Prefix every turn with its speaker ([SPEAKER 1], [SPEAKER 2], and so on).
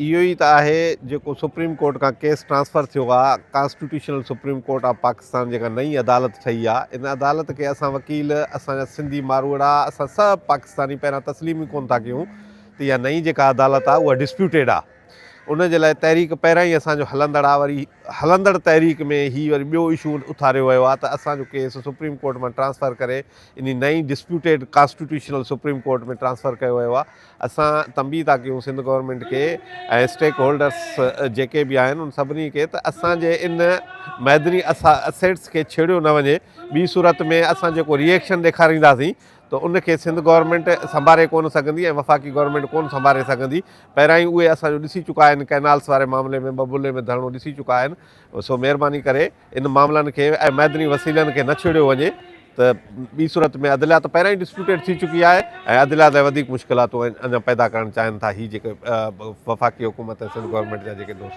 [SPEAKER 1] اهو ئي ته آهي جيڪو سپريم ڪورٽ کان ڪيس ٽرانسفر ٿيو آ، constitutional supreme court of Pakistan جيڪا نئين عدالت ٺهي آ، ان عدالت کي اسان وڪيل، اسان جا سنڌي ماروئڙا، اسان سڀ پاڪستاني پهريان تسليم ئي ڪونه ٿا ڪيون ته اها نئين جيڪا عدالت آ اها ڊسپيوٽيڊ آ. ان جي لاء تحريڪ پهريان ئي اسان جو هلندڙ آ، وري هلندڙ تحريڪ ۾ هي وري ٻيو اشو اٿاريو ويو آ ته اسان جو ڪيس سپريم ڪورٽ مان ٽرانسفر ڪري انهي نئين disputed constitutional supreme court ۾ transfer ڪيو ويو آ. اسان تنبيهه ٿا ڪيون سنڌ گورنمينٽ کي ۽ اسٽيڪ هولڊرس جيڪي به آهن ان سڀني کي ته اسان جي ان معدني اسيٽس کي ڇيڙيو نه وڃي ٻي صورت ۾ اسان جيڪو ري ايڪشن ڏيکارينداسين ته ان کي سنڌ گورنمينٽ سنڀاري ڪونه سگهندي ۽ وفاقي گورنمينٽ ڪونه سنڀاري سگهندي پهريان ئي اهي اسان جو ڏسي چڪا آهن ڪئنالس واري معاملي ۾ ببولي ۾ ڌرڻو ڏسي چڪا آهن سو مهرباني ڪري ان معاملن کي ۽ معدني وسيلن کي نه ڇيڙيو وڃي ته ٻي صورت ۾ عدليا ته پهريان ئي ڊسپيوٽيڊ ٿي چڪي آهي ۽ عدليا لاء وڌيڪ مشڪلاتون اڃا پيدا ڪرڻ چاهين ٿا هي جيڪي وفاقي حڪومت ۽ سنڌ گورنمينٽ جا جيڪي دوست.